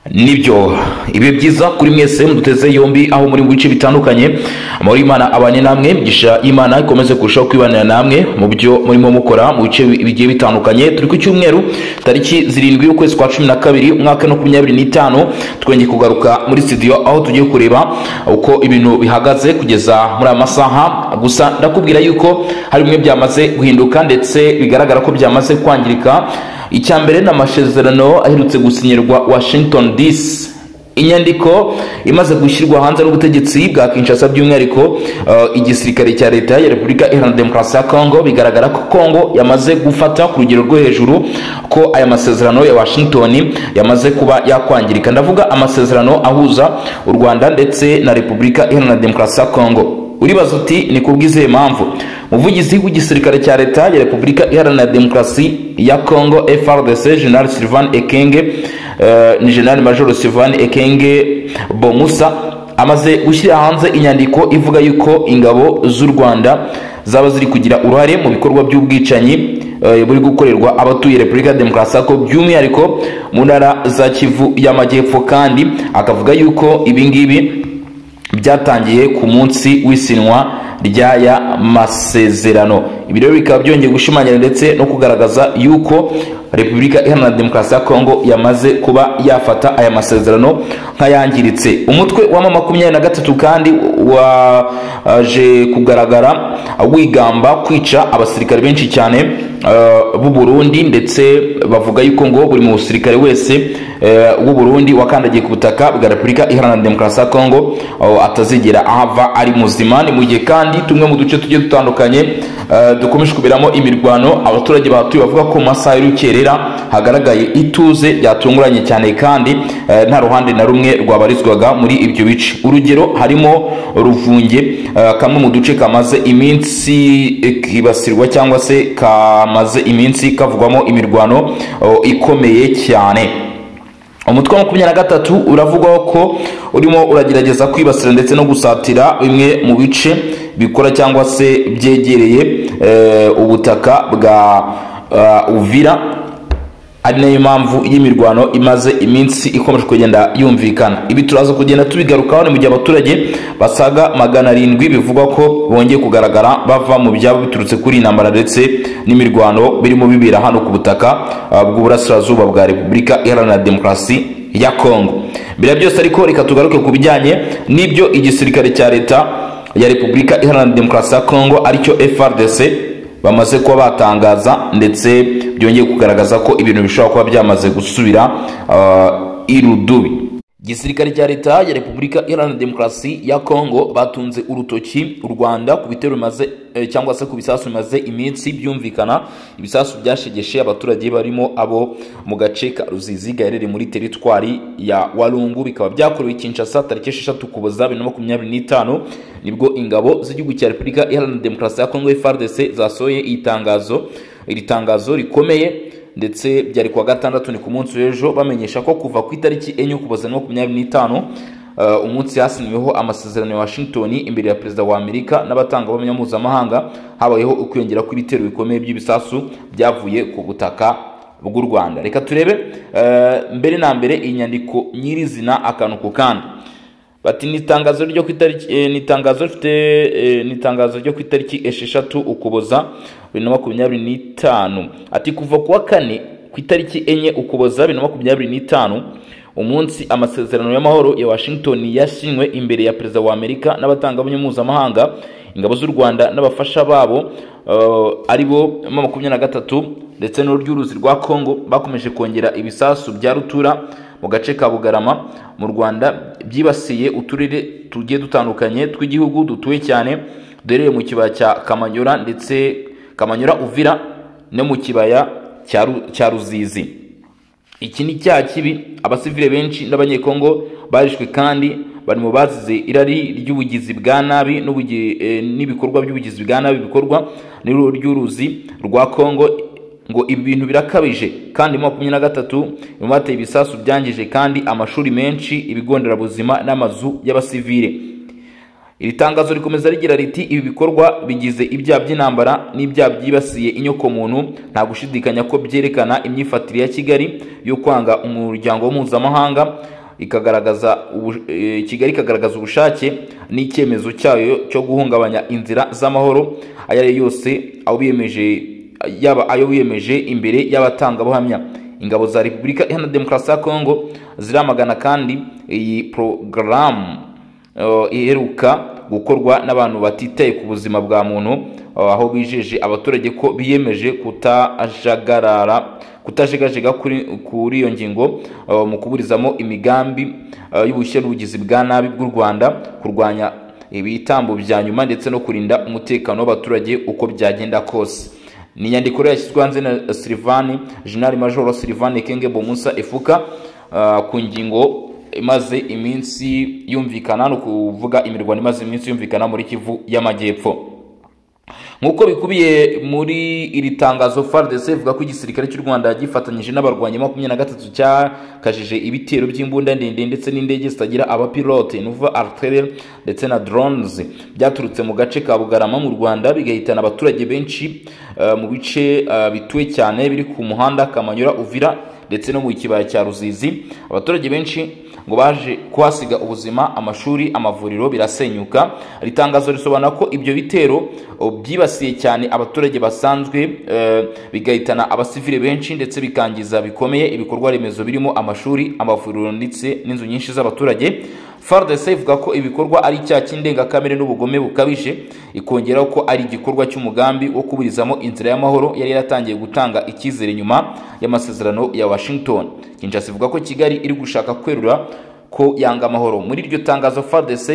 Nibyo, ibihe byiza kuri mwese muduteze yombi aho muri mu bice bitandukanye. Amahoro y'Imana abane namwe, imigisha y'Imana ikomeze kurushaho kwibanira namwe mu byo murimo mukora mu bice bigiye bitandukanye. Turi ku cyumweru tariki 7 y'ukwezi kwa 12 umwaka wa 2025, twongeye kugaruka muri studio aho tugiye kureba uko ibintu bihagaze kugeza muri aya masaha. Gusa ndakubwira yuko hari bimwe byamaze guhinduka ndetse bigaragara ko byamaze kwangirika. Icya mbere ni amasezerano aherutse gusinyirwa Washington DC, inyandiko imaze gushyirwa hanze n'ubutegetsi bwa Kinshasa, by'umwihariko igisirikare cya leta ya Repubulika Iharanira Demokarasi ya Kongo. Bigaragara ko Kongo yamaze gufata ku rugero rwo hejuru ko aya masezerano ya Washington yamaze kuba yakwangirika. Ndavuga amasezerano ahuza u Rwanda ndetse na Repubulika Iharanira Demokarasi ya Kongo. Uribaza uti ni kubw'izihe mpamvu? Umuvugizi w'igisirikare cya leta ya Repubulika Iharanira Demokarasi ya Kongo FARDC, General Sylvain Ekenge, ni General Major Sylvain Ekenge Bomusa, amaze gushyira hanze inyandiko ivuga yuko ingabo z'u Rwanda zaba ziri kugira uruhare mu bikorwa by'ubwicanyi buri gukorerwa abatuye Repubulika Demokarasi ya Kongo, by'umwihariko mu ntara za Kivu y'Amajyepfo, kandi akavuga yuko ibingibi byatangiye ku munsi w'isinwa ry'aya masezerano. Ibi rero bikaba byongeye gushimangira ndetse no kugaragaza yuko Repubulika Iharanira Demokarasi ya Kongo yamaze kuba yafata aya masezerano nk'ayangiritse. Umutwe wa M23 kandi waje kugaragara wigamba kwica abasirikare benshi cyane b'u Burundi, ndetse bavuga yuko ngo buri musirikare wese w'u Burundi wakandagiye ku butaka bwa Repubulika Iharanira Demokarasi ya Kongo atazigera ahava ari muzima. Ni mu gihe kandi tumwe mu duce tugiye dutandukanye dukomeje kuberamo imirwano, abaturage bahatuye bavuga ko mu masaha y'urukerera hagaragaye ituze ryatunguranye cyane, kandi nta ruhande na rumwe rwabarizwaga muri ibyo bice. Urugero harimo Ruvunge, kamwe mu duce kamaze iminsi kibasirwa cyangwa se kamaze iminsi kavugwamo imirwano ikomeye cyane. Umutwe wa 23 uravugwaho ko urimo uragerageza kwibasira ndetse no gusatira bimwe mu bice bikora cyangwa se byegereye ubutaka bwa Uvira, ari nayo mpamvu y'imirwano imaze iminsi ikomeje kugenda yumvikana. Ibi turaza kugenda tubigarukaho. Ni mu gihe abaturage basaga 700 bivugwa ko bongeye kugaragara bava mu byabo biturutse kuri intambara ndetse n'imirwano birimo bibera hano ku butaka bw'uburasirazuba bwa Repubulika Iharanira Demokarasi ya Kongo. Mbere byose ariko reka tugaruke ku bijyanye n'ibyo igisirikare cya leta ya Repubulika Iharanira Demokarasi ya Kongo aricyo FARDC bamaze kuba batangaza, ndetse byongeye kugaragaza ko ibintu bishobora kuba byamaze gusubira irudubi. Igisirikare cya leta ya Repubulika Iharanira Demokarasi ya Kongo batunze urutoki u Rwanda ku bitero bimaze cyangwa se ku bisasu bimaze iminsi byumvikana, ibisasu byashegeshe abaturage barimo abo mu gace ka Ruzizi gaherereye muri teritwari ya Walungu, bikaba byakorewe Kinshasa tariki 6 Ukuboza 2025. Nibwo ingabo z'igihugu cya Repubulika Iharanira Demokarasi ya Kongo FARDC zasohoye iri tangazo rikomeye, ndetse byari kuwa gatandatu, ni ku munsi w'ejo, bamenyesha ko kuva ku itariki 4 Ukuboza 2025, umunsi hasiniweho amasezerano ya Washington imbere ya Perezida wa Amerika n'abatangabuhamya mpuzamahanga, habayeho ukwiyongera kw'ibitero bikomeye by'ibisasu byavuye ku butaka bw'u Rwanda. Reka turebe mbere na mbere inyandiko nyirizina akantu ku kandi. Bati ni itangazo ryo ku itariki ni itangazo rifite ni itangazo ryo ku itariki 6 Ukuboza 2025. Ati kuva kuwa kane ku itariki 4 Ukuboza 2025, umunsi amasezerano y'amahoro ya Washington yasinywe imbere ya Perezida wa Amerika n'abatangabuhamya mpuzamahanga, ingabo z'u Rwanda n'abafasha babo aribo M23 ndetse n'uruzi rwa Kongo bakomeje kongera ibisasu bya rutura mu gace ka Bugarama mu Rwanda, byibasiye uturere tugiye dutandukanye tw'igihugu dutuye cyane, duherereye mu kibaya cya Kamanyura ndetse Kamanyura Uvira no mu kibaya cya Ruzizi. Iki ni cyaha kibi, abasivile benshi n'abanyekongo barishwe kandi bari mu bazize irari ry'ubugizi bwa nabi n'ibikorwa by'ubugizi bwa nabi bikorwa n'uruzi rwa Kongo. Ngo ibi bintu birakabije kandi 23 bateye ibisasu byangije kandi amashuri menshi, ibigo nderabuzima n'amazu y'abasivile. Iri tangazo rikomeza rigira riti ibi bikorwa bigize ibyaha by'intambara n'ibyaha byibasiye inyokomuntu, nta gushidikanya ko byerekana imyifatire ya Kigali yo kwanga umuryango mpuzamahanga, ikagaragaza Kigali ikagaragaza ubushake n'icyemezo cyayo cyo guhungabanya inzira z'amahoro ayo ari yose aho biyemeje, yaba ayo biyemeje imbere y'abatangabuhamya. Ingabo za Repubulika Iharanira Demokarasi ya Kongo ziramagana kandi iyi porogaramu iheruka gukorwa n'abantu batitaye ku buzima bwa muntu, aho bijeje abaturage ko biyemeje kutajegajega kuri iyo ngingo mu kuburizamo imigambi y'ubushye n'ubugizi bwa nabi bw'u Rwanda, kurwanya ibitambo bya nyuma ndetse no kurinda umutekano w'abaturage uko byagenda kose. Ni inyandiko yashyizwe hanze na Sylvain, General Major Sylvain Ekenge Bomusa Efuka, ku ngingo imaze iminsi yumvikana, no kuvuga imirwano imaze iminsi yumvikana muri Kivu y'Amajyepfo. Nkuko bikubiye muri iri tangazo, FARDC ivuga ko igisirikare cy'u Rwanda gifatanyije n'abarwanyi 23 cyakajije ibitero by'imbunda ndende ndetse n'indege zitagira abapilote, nuva artillery ndetse na drones byaturutse mu gace ka Bugarama mu Rwanda, bigahitana abaturage benshi mu bice bituwe cyane biri ku muhanda Kamanyura Uvira ndetse no mu kibaya cya Ruzizi. Abaturage benshi ngo baje kuhasiga ubuzima, amashuri, amavuriro birasenyuka. Iri tangazo risobanura ko ibyo bitero byibasiye cyane abaturage basanzwe, bigahitana abasivile benshi ndetse bikangiza bikomeye ibikorwa remezo birimo amashuri, amavuriro ndetse n'inzu nyinshi z'abaturage. FARDC ivuga ko ibikorwa ari icyaha cy'indengakamere n'ubugome bukabije, ikongeraho ko ari igikorwa cy'umugambi wo kuburizamo inzira y'amahoro yari yaratangiye gutanga icyizere nyuma y'amasezerano ya Washington. Kinshasa ivuga ko Kigali iri gushaka kwerura ko yanga amahoro. Muri iryo tangazo FARDC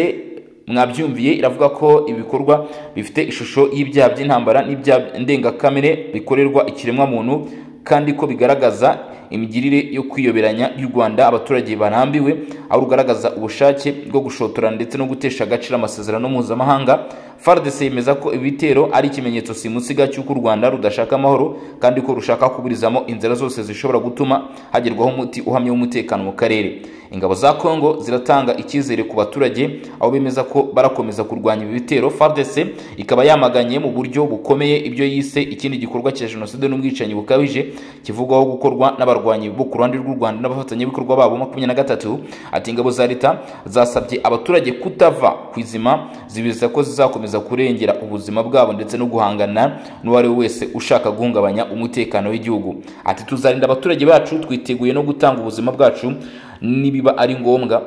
mwabyumviye iravuga ko ibikorwa bifite ishusho y'ibyaha by'intambara n'ibyaha ndengakamere bikorerwa ikiremwa muntu, kandi ko bigaragaza imigirire yo kwiyoberanya y'u Rwanda abaturage barambiwe, aho rugaragaza ubushake bwo gushotora ndetse no gutesha agaciro amasezerano mpuzamahanga. FARDC yemeza ko ibitero ari ikimenyetso simusiga cy'uko u Rwanda rudashaka amahoro, kandi ko rushaka kuburizamo inzira zose zishobora gutuma hagerwaho umuti uhamye w'umutekano mu karere. Ingabo za Kongo ziratanga icyizere ku baturage, aho bemeza ko barakomeza kurwanya ibi bitero. FARDC ikaba yamaganye mu buryo bukomeye ibyo yise ikindi gikorwa cya jenoside n'ubwicanyi bukabije kivugwaho gukorwa n'abarwanyi bo ku ruhande rw'u Rwanda n'abafatanyabikorwa babo 23. Ati ingabo za leta zasabye abaturage kutava ku izima, zibiza ko zizakomeza kurengera ubuzima bwabo ndetse no guhangana n'uwari wese ushaka guhungabanya umutekano w'igihugu. Ati tuzarinda abaturage bacu, twiteguye no gutanga ubuzima bwacu nibiba ari ngombwa,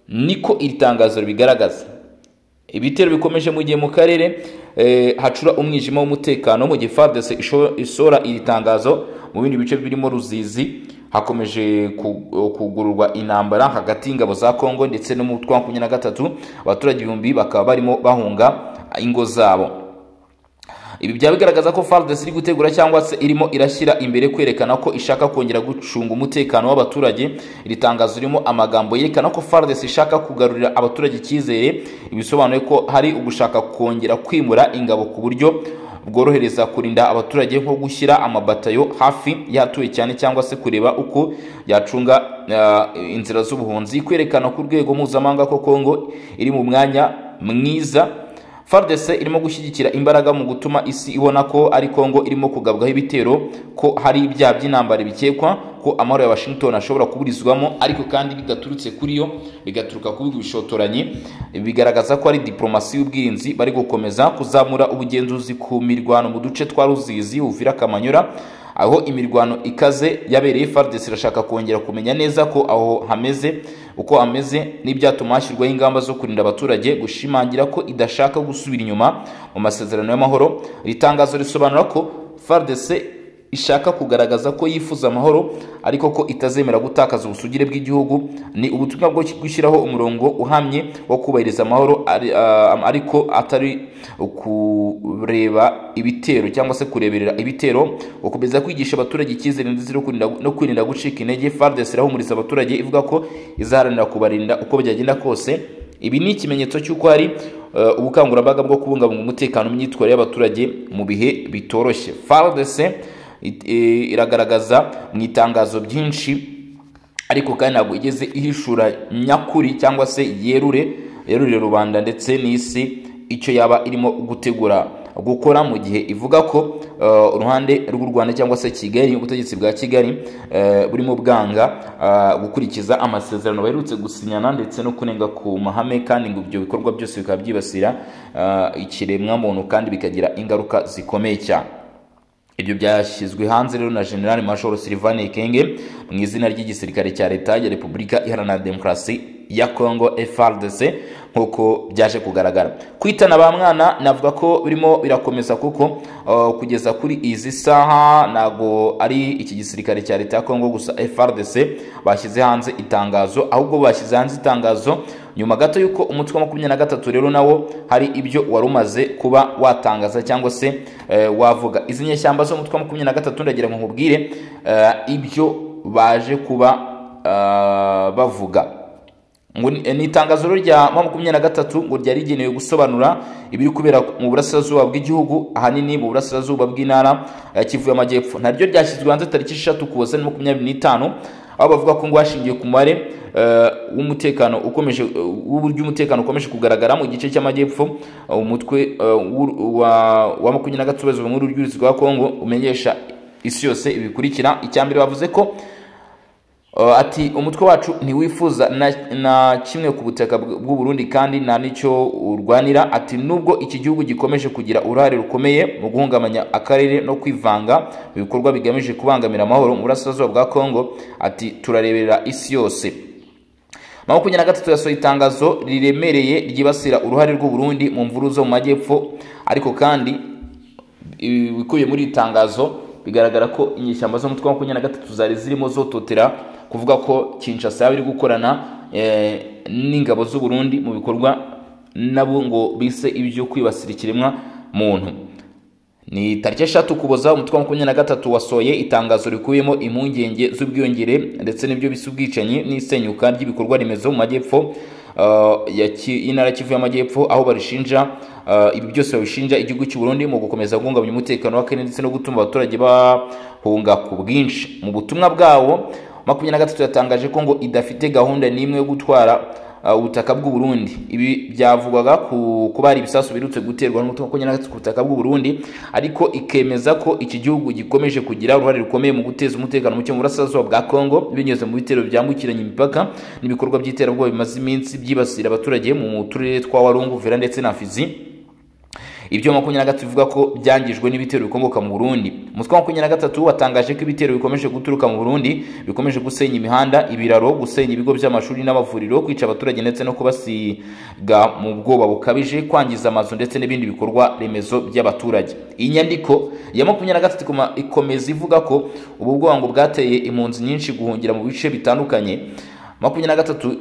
niko iri tangazo ribigaragaza. Ibitero bikomeje mu gihe mu karere hacura umwijima w'umutekano, mu gihe FARDC isora iri tangazo. Mu bindi bice birimo Ruzizi hakomeje kugururwa intambara hagati y'ingabo za Kongo ndetse n'umutwe wa 23, abaturage ibihumbi bakaba barimo bahunga ingo zabo. Ibi byaba bigaragaza ko FARDC iri gutegura cyangwa se irimo irashyira imbere kwerekana ko ishaka kongera gucunga umutekano w'abaturage. Iri tangazo ririmo amagambo yerekana ko FARDC ishaka kugarurira abaturage icyizere, ibisobanuye ko hari ugushaka kongera kwimura ingabo ku buryo bworohereza kurinda abaturage, nko gushyira amabatayo hafi y'ahatuye cyane cyangwa se kureba uko yacunga inzira z'ubuhunzi, kwerekana ku rwego mpuzamahanga ko Kongo iri mu mwanya mwiza. FARDC irimo gushyigikira imbaraga mu gutuma isi ibona ko ari Kongo irimo kugabwaho ibitero, ko hari ibyaha by'intambara bikekwa, ko amahoro ya Washington ashobora kuburizwamo, ariko kandi bidaturutse kuri yo, bigaturuka ku bishotoranyi. Bigaragaza ko ari diplomasi y'ubwirinzi bari gukomeza kuzamura ubugenzuzi ku mirwano mu duce twa Ruzizi, Uvira, Kamanyura, aho imirwano ikaze yabereye. FARDC irashaka kongera kumenya neza ko aho hameze uko hameze n'ibyatuma hashyirwaho ingamba zo kurinda abaturage, gushimangira ko idashaka gusubira inyuma mu masezerano y'amahoro. Iri tangazo risobanura ko FARDC ishaka kugaragaza ko yifuza amahoro, ariko ko itazemera gutakaza ubusugire bw'igihugu. Ni ubutumwa bwo gushyiraho umurongo uhamye wo kubahiriza amahoro, ariko atari kureba ibitero cyangwa se kureberera ibitero, gukomeza kwigisha abaturage icyizere ndetse no kwirinda gucika intege. FARDC irahumuriza abaturage ivuga ko izaharanira kubarinda uko byagenda kose. Ibi ni ikimenyetso cy'uko hari ubukangurambaga bwo kubungabunga umutekano n'imyitwarire y'abaturage mu bihe bitoroshye. FARDC iragaragaza mu itangazo byinshi, ariko kandi ntabwo igeze ihishura nyakuri cyangwa se yerure yerurire rubanda ndetse n'isi icyo yaba irimo gutegura gukora, mu gihe ivuga ko uruhande rw'u Rwanda cyangwa se Kigali, ubutegetsi bwa Kigali burimo bwanga gukurikiza amasezerano baherutse gusinyana ndetse no kunenga ku mahame, kandi ngo ibyo bikorwa byose bikaba byibasira ikiremwa muntu kandi bikagira ingaruka zikomeye cyane. Ibyo byashyizwe hanze rero na General Major Sylvain Ekenge mu izina ry'igisirikare cya Leta ya Repubulika Iharanira Demokarasi ya Congo FARDC, nkuko byaje kugaragara. Kwitana ba mwana navuga ko birimo birakomeza, kuko kugeza kuri izi saha nago ari iki gisirikare cya Leta ya Congo gusa FARDC bashyize hanze itangazo, ahubwo bashyize hanze itangazo nyuma gato yuko umutwe wa 23 rero nawo hari ibyo warumaze kuba watangaza cyangwa se wavuga. Izi nyeshyamba zo mutwe wa 23 ndagira ngo nkubwire ibyo baje kuba bavuga. Ngo ni itangazo rya 23 ngo ryari rigenewe gusobanura ibiri kubera mu burasirazuba bw'igihugu, ahanini mu burasirazuba bw'intara ya Kivu y'Amajyepfo. Naryo ryashyizwe hanze tariki 6 Ukuboza 2025, aho bavuga ko ngo hashingiwe ku mubare w'umutekano ukomeje, w'uburyo umutekano ukomeje kugaragara mu gice cy'amajyepfo, umutwe wa 23 ubarizwa muri rw'urwego rwa Kongo umenyesha isi yose ibikurikira. Icyambere bavuze ko ati umutwe wacu ntiwifuza na kimwe ku butaka bw'u Burundi kandi nta nicyo urwanira. Ati nubwo iki gihugu gikomeje kugira uruhare rukomeye mu guhungabanya akarere no kwivanga mu bikorwa bigamije kubangamira amahoro mu burasirazuba bwa Kongo, ati turareberera isi yose. 23 yasohoye itangazo riremereye ryibasira uruhare rw'u Burundi mu mvururu zo mu majyepfo, ariko kandi ibikubiye muri itangazo bigaragara ko inyeshyamba zo mutwe wa 23 zari zirimo zototera kuvuga ko Kinshasa yaba iri gukorana n'ingabo z'u Burundi mu bikorwa nabo ngo bise ibyo kwibasira ikiremwa muntu. Ni tariki 3 Ukuboza umutwe wa 23 wasohoye itangazo rikubiyemo impungenge z'ubwiyongere ndetse n'ibyo bise ubwicanyi n'isenyuka ry'ibikorwa remezo mu majyepfo y'intara Kivu y'Amajyepfo, aho barishinja ibi byose babishinja igihugu cy'u Burundi mu gukomeza guhungabanya umutekano w'akarere ndetse no gutuma abaturage bahunga ku bwinshi. Mu butumwa bwawo 23 yatangaje ko ngo idafite gahunda n'imwe yo gutwara ubutaka bw'u Burundi. Ibi byavugwaga kuba ari ibisasu birutse guterwa n'umutwe wa 23 ku butaka bw'u Burundi, ariko ikemeza ko iki gihugu gikomeje kugira uruhare rukomeye mu guteza umutekano muke mu burasirazuba bwa Kongo binyuze mu bitero byambukiranya imipaka n'ibikorwa by'iterabwoba bimaze iminsi byibasira abaturage mu turere twa Walungu, Uvira ndetse na Fizi. Ibyo 23 bivuga ko byangijwe n'ibitero bikomoka mu Burundi. Umutwe wa 23 watangaje ko ibitero bikomeje guturuka mu Burundi bikomeje gusenya imihanda, ibiraro, gusenya ibigo by'amashuri n'amavuriro, kwica abaturage ndetse no kubasiga mu bwoba bukabije, kwangiza amazu ndetse n'ibindi bikorwa remezo by'abaturage. Iyi nyandiko ya 23 ikomeza ivuga ko ubu bwoba ngo bwateye impunzi nyinshi guhungira mu bice bitandukanye. 23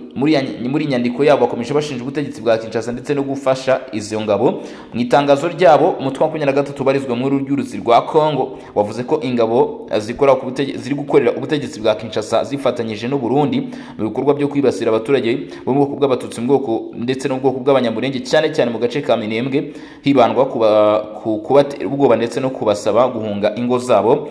muri nyandiko yabo bakomeje bashinja ubutegetsi bwa Kinshasa ndetse no gufasha izo ngabo. Mu itangazo ryabo umutwe wa 23 barizwa muri rw'uruzi rwa Kongo wavuze ko ingabo zikora ku ziri gukorera ubutegetsi bwa Kinshasa zifatanyije n'u Burundi mu bikorwa byo kwibasira abaturage bo mu bwoko bw'abatutsi mu bwoko ndetse no mu bwoko bw'abanyamurenge, cyane cyane mu gace ka Minembwe, hibandwa ku kubatera ubwoba ndetse no kubasaba guhunga ingo zabo.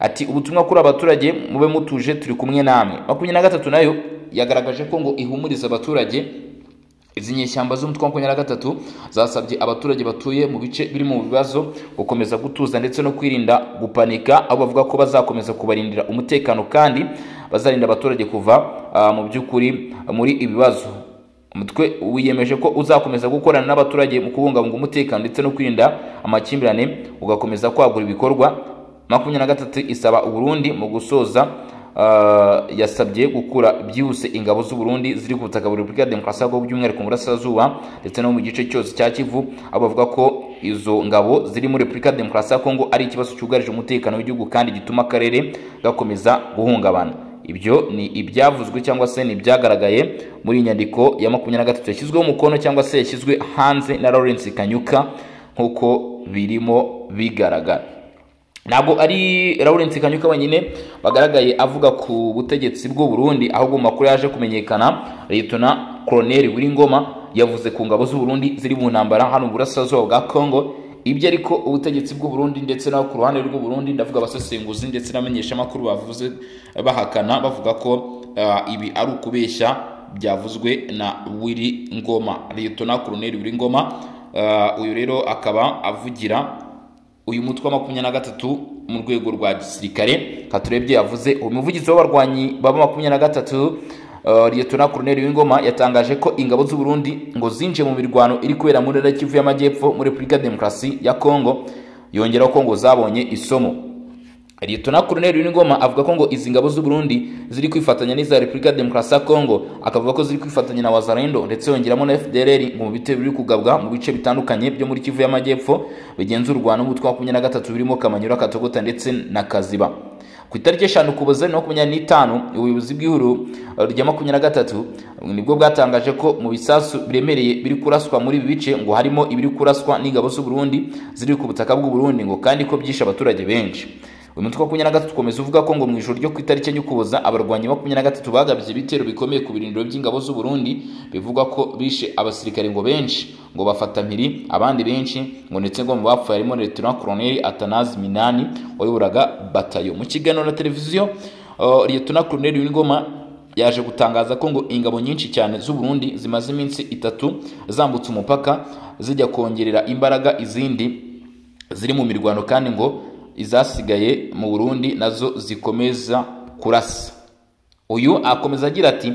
Ati ubutumwa kuri abaturage mube mutuje turi kumwe namwe. 23 nayo yagaragaje ko ngo ihumuriza abaturage. Izi nyeshyamba z'umutwe wa 23 zasabye abaturage batuye mu bice biri mu bibazo gukomeza gutuza ndetse no kwirinda gupanika, aho bavuga ko bazakomeza kubarindira umutekano kandi bazarinda abaturage kuva mu by'ukuri muri ibibazo. Umutwe wiyemeje ko uzakomeza gukorana n'abaturage mu kubungabunga umutekano ndetse no kwirinda amakimbirane, ugakomeza kwagura ibikorwa. 23 isaba Uburundi mu gusoza yasabye gukura byihuse ingabo z'u Burundi ziri ku butaka bwa Repubulika ya Demokarasi ya Kongo by'umwihariko mu burasirazuba ndetse no mu gice cyose cya Kivu, aho bavuga ko izo ngabo ziri muri Repubulika ya Demokarasi ya Kongo ari ikibazo cyugarije umutekano w'igihugu kandi gituma akarere gakomeza guhungabana. Ibyo ni ibyavuzwe cyangwa se ni ibyagaragaye muri inyandiko ya 23 yashyizweho umukono cyangwa se yashyizwe hanze na Lawrence Kanyuka nkuko birimo bigaragara. Ntabwo ari Lawrence Kanyuka wenyine bagaragaye avuga ku butegetsi bw'u Burundi, ahubwo makuru yaje kumenyekana Lieutenant Colonel Wiringoma yavuze ku ngabo z'u Burundi ziri mu ntambara hano mu burasirazuba bwa Kongo. Ibyo ariko ubutegetsi bw'u Burundi ndetse no ku ruhande rw'u Burundi, ndavuga abasesenguzi ndetse n'amenyesha makuru bavuze bahakana bavuga ko ibi ari ukubeshya Byavuzwe na Willy Ngoma, Lieutenant Colonel Willy Ngoma. Uyu rero akaba avugira uyu mutwe wa 23 mu rwego rwa gisirikare. Katurebye yavuze umuvugizi w'abarwanyi baba 23, Lieutenant Colonel Willy Ngoma, yatangaje ko ingabo z'u Burundi ngo zinjiye mu mirwano iri kubera muri Ntara Kivu y'Amajyepfo muri Repubulika Demokarasi ya Kongo, yongeraho ko ngo zabonye isomo. Lieutenant Colonel Willy Ngoma avuga ko ngo izi ngabo z'u Burundi ziri kwifatanya n'iza Repubulika Demokarasi ya Kongo, akavuga ko ziri kwifatanya na Wazalendo ndetse yongeramo na FDLR mu bitero biri kugabwa mu bice bitandukanye byo muri Kivu y'Amajyepfo bigenzurwa n'umutwe wa 23, birimo Kamanyura, Katogota ndetse na Kaziba. Ku itariki 5 Ukuboza 2025, ubuyobozi bw'ihuriro rya 23 nibwo bwatangaje ko mu bisasu biremereye biri kuraswa muri ibi bice ngo harimo ibiri kuraswa n'ingabo z'u Burundi ziri ku butaka bw'u Burundi, ngo kandi ko byishe abaturage benshi. Uyu mutwe wa 23 ukomeza uvuga ko ngo mu ijoro ryo ku itariki 4 Ukuboza abarwanyi 23 bagabye ibitero bikomeye ku birindiro by'ingabo z'u Burundi, bivugwa ko bishe abasirikare ngo benshi, ngo bafata mpiri abandi benshi, ngo ndetse ngo mu bapfuye harimo Lieutenant Colonel Athanase Minani wayoboraga batayo. Mu kiganiro na televiziyo, Lieutenant Colonel Willy Ngoma yaje gutangaza ko ngo ingabo nyinshi cyane z'u Burundi zimaze iminsi 3 zambutse umupaka zijya kongerera imbaraga izindi ziri mu mirwano, kandi ngo izasigaye mu Burundi nazo zikomeza kurasa. Uyu akomeza agira ati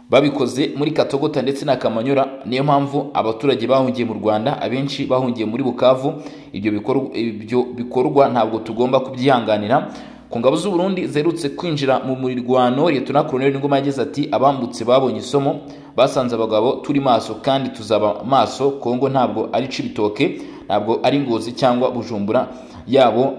babikoze muri Katogota ndetse na Kamanyura, niyo mpamvu abaturage bahungiye mu Rwanda, abenshi bahungiye muri Bukavu. Ibyo bikorwa ntabwo tugomba kubyihanganira. Ku ngabo z'u Burundi zerutse kwinjira mu mirwano, Lieutenant Colonel Ngoma yagize ati abambutse babonye isomo, basanze abagabo turi maso kandi tuzaba maso. Kongo ntabwo ari Cibitoke, ntabwo ari Ngozi cyangwa Bujumbura yabo,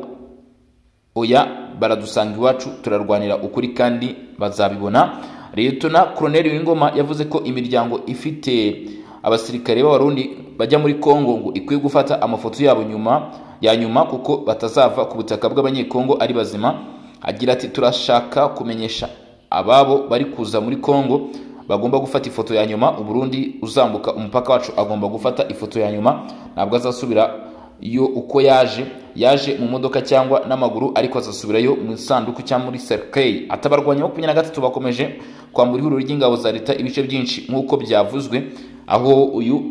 oya, baradusanga iwacu, turarwanira ukuri kandi bazabibona. Lieutenant Colonel Willy Ngoma yavuze ko imiryango ifite abasirikare b'Abarundi bajya muri Kongo ngo ikwiye gufata amafoto yabo nyuma ya nyuma, kuko batazava ku butaka bw'Abanyekongo ari bazima. Agira ati turashaka kumenyesha ababo bari kuza muri Kongo bagomba gufata ifoto ya nyuma. Uburundi uzambuka umupaka wacu agomba gufata ifoto ya nyuma, ntabwo azasubira yo uko yaje mu modoka cyangwa n'amaguru, ariko azasubirayo mu isanduku cyangwa muri cercueil. Atabarwanya 23 bakomeje kwambura ihuriro ry'ingabo za leta ibice byinshi nk'uko byavuzwe, aho uyu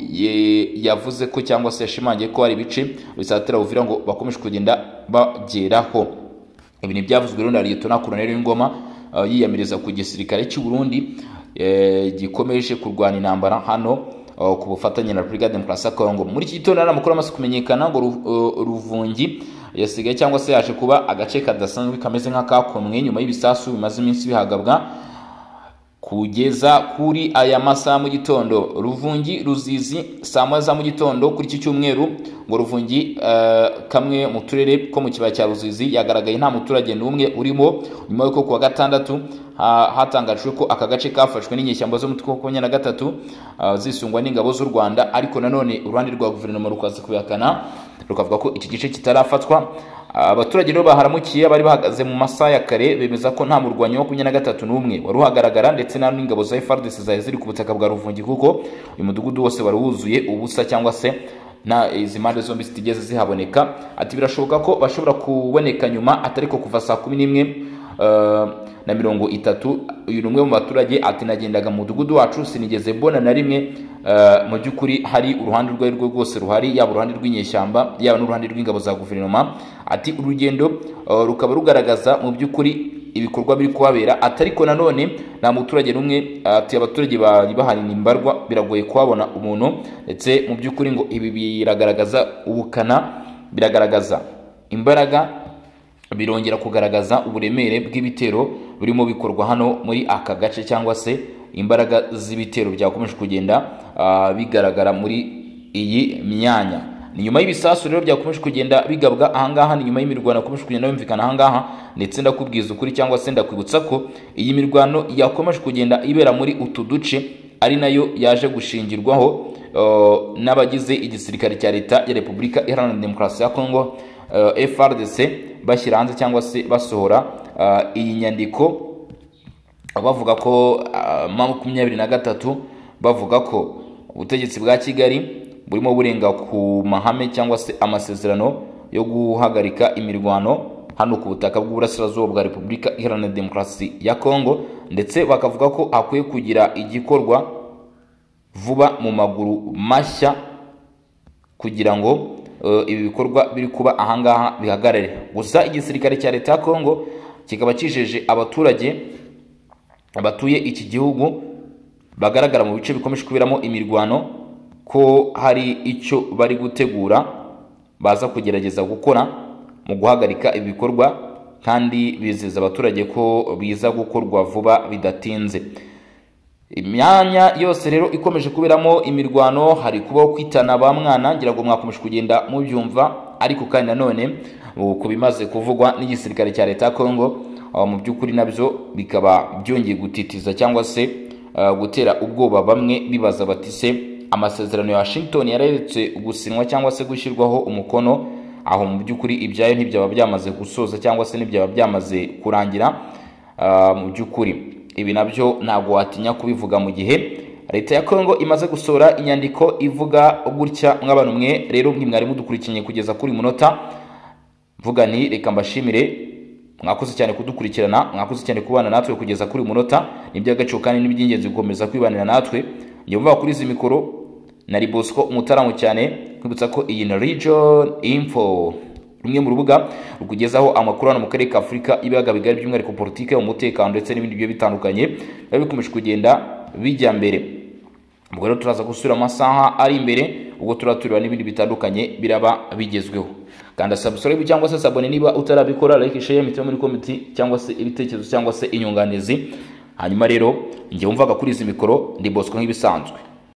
yavuze ko cyangwa se yashimangiye ko hari ibice bisatira Uvira ngo bakomeje kugenda bageraho. Ibi ni byavuzwe rero na Lieutenant Colonel Willy Ngoma, yiyamiriza ku gisirikare cy'u Burundi gikomeje kurwana intambara hano ku bufatanye na Repubulika Demokarasi ya Kongo. Muri iki gitondo hari amakuru amaze kumenyekana ngo Ruvungi yasigaye cyangwa se yaje kuba agace kadasanzwe kameze nk'akakomwe nyuma y'ibisasu bimaze iminsi bihagabwa kugeza kuri aya masaha mu gitondo. Ruvungi Ruzizi saa moya za mu gitondo kuri iki cyumweru, ngo Ruvungi kamwe mu turere ko mu kibaya cya Ruzizi yagaragaye nta muturage n'umwe urimo, nyuma y'uko kuwa gatandatu hatangajwe ko aka gace kafashwe n'inyeshyamba zo mu mutwe wa 23 zisungwa n'ingabo z'u Rwanda, ariko nanone uruhande rwa guverinoma rukaza kubihakana rukavuga ko iki gice kitarafatwa. Abaturage rero baharamukiye bari bahagaze mu masaha ya kare bemeza ko nta murwanyi wa 23 n'umwe wari uhagaragara, ndetse nta n'ingabo za FARDC zari ziri ku butaka bwa Ruvungi, kuko uyu mudugudu wose wari wuzuye ubusa cyangwa se na izi mpande zombi zitigeze zihaboneka. Ati birashoboka ko bashobora kuboneka nyuma, atariko kuva saa 11:30. Uyu ni umwe mu baturage ati nagendaga mu mudugudu wacu sinigeze mbona na rimwe mu by'ukuri hari uruhande urwo arirwo rwose ruhari, yaba uruhande rw'inyeshyamba yaba n'uruhande rw'ingabo za guverinoma. Ati urugendo rukaba rugaragaza mu by'ukuri ibikorwa biri kuhabera, atariko nanone nta muturage n'umwe. Ati abaturage bari bahari ni imbarwa, biragoye kuhabona umuntu, ndetse mu by'ukuri ngo ibi biragaragaza ubukana, biragaragaza imbaraga, birongera kugaragaza uburemere bw'ibitero birimo bikorwa hano muri aka gace, cyangwa se imbaraga z'ibitero byakomeje kugenda bigaragara muri iyi myanya. Ni nyuma y'ibisasu rero byakomeje kugenda bigabwa ahangaha, ni nyuma y'imirwano yakomeje kugenda yumvikana ahangaha, ndetse ndakubwiza ukuri cyangwa se ndakwibutsa ko iyi mirwano yakomeje kugenda ibera muri utu duce ari nayo yaje gushingirwaho n'abagize igisirikare cya leta ya Repubulika Iharanira Demokarasi ya Kongo FARDC, bashyira hanze cyangwa se basohora iyi nyandiko bavuga ko 23 bavuga ko ubutegetsi bwa Kigali burimo burenga ku mahame cyangwa se amasezerano yo guhagarika imirwano. hano ku butaka bw'uburasirazuba bwa Repubulika Iharanira Demokarasi ya Kongo, ndetse bakavuga ko hakwiye kugira igikorwa vuba mu maguru mashya kugira ngo ibi bikorwa biri kuba ahangaha bihagarare. Gusa igisirikare cya leta ya Kongo kikaba kijeje abaturage batuye iki gihugu bagaragara mu bice bikomeje kuberamo imirwano ko hari icyo bari gutegura baza kugerageza gukora mu guhagarika ibikorwa, kandi bizeza abaturage ko biza gukorwa vuba bidatinze. Imyanya yose rero ikomeje kuberamo imirwano, hari kubaho kwitana ba mwana, ngira ngo mwakomeje kugenda mubyumva. Ariko kandi nanone ku bimaze kuvugwa n'igisirikare cya leta ya Kongo, mu by'ukuri nabyo bikaba byongeye gutitiza cyangwa se gutera ubwoba bamwe bibaza bati se amasezerano ya Washington yararetse gusinywa cyangwa se gushyirwaho umukono, aho mu by'ukuri ibyayo ntibyaba byamaze gusoza cyangwa se ntibyaba byamaze kurangira. Mu by'ukuri ibi nabyo ntabwo watinya kubivuga mu gihe leta ya Kongo imaze gusohora inyandiko ivuga gutya. Mw'abantu mwe rero mwari mudukurikiye kugeza kuri munota, mvuga nti reka mbashimire, mwakoze cyane kudukurikirana, mwakoze cyane kubana natwe kugeza kuri munota. Ni iby'agaciro kandi n'iby'ingenzi gukomeza kwibanira natwe. Njye mvuga kuri izi mikoro nari Bosco Umutaramu cyane, kwibutsa ko iyi ni Region Info, rumwe mu rubuga rukugezaho amakuru hano mu karere ka Afurika ibiyaga bigari, by'umwihariko politike, umutekano ndetse n'ibindi bigiye bitandukanye biba bikomeje kugenda bijya mbere. Ubwo rero turaza gusubira amasaha ari imbere, ubwo turatureba n'ibindi bitandukanye biraba bigezweho. Kanda subscribe cyangwa se sabone niba utarabikora, like, share, mitwe muri comment cyangwa se ibitekerezo cyangwa se inyunganizi. Hanyuma rero njye wumvaga kuri izi mikoro ndi Bosco nk'ibisanzwe.